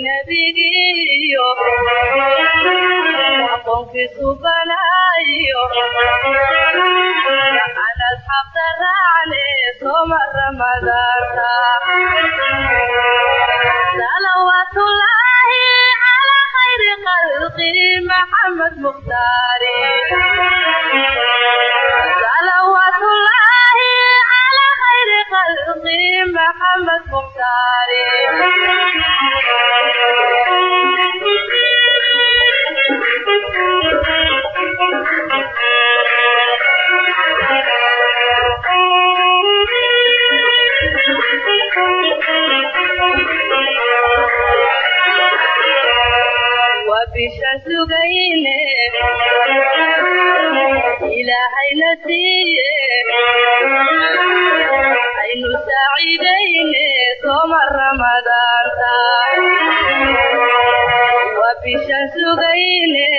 Nebigiyo aqoonkiisu banaayo aan asxaabta raacne sooma Ramadaanta. Salawaatullaahi calaa khayri khalqi Maxamed Mukhtaari. Salawaatullaahi calaa khayri khalqi Maxamed Mukhtaari. Waa bishaan sugayne Ilaahayna siiye aynu saaciidayne sooma Ramadaanta. Waa bishaan sugayne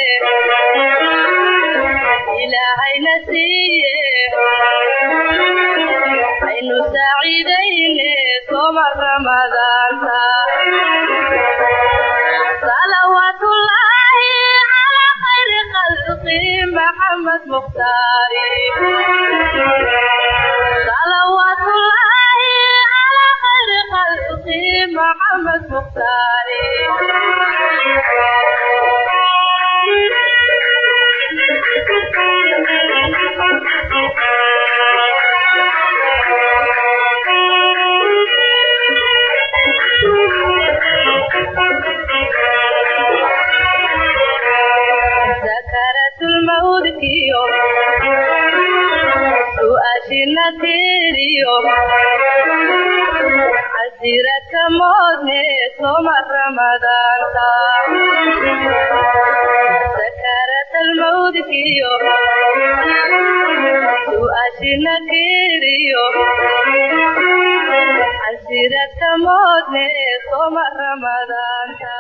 Ilaahayna siiye aynu saaciidayne sooma Ramadaanta. Salawaatullaahi calaa khayri khalqi Maxamed Mukhtaari. Salawaatullaahi calaa khayri khalqi Maxamed Mukhtaari. Sakaraatulmawdkiyo su'aashina tiriyo casiiraka moodne sooma Ramadaanta. Sakaraatulmawdkiyo su'aashina tiriyo casiiraka moodne sooma Ramadaanta.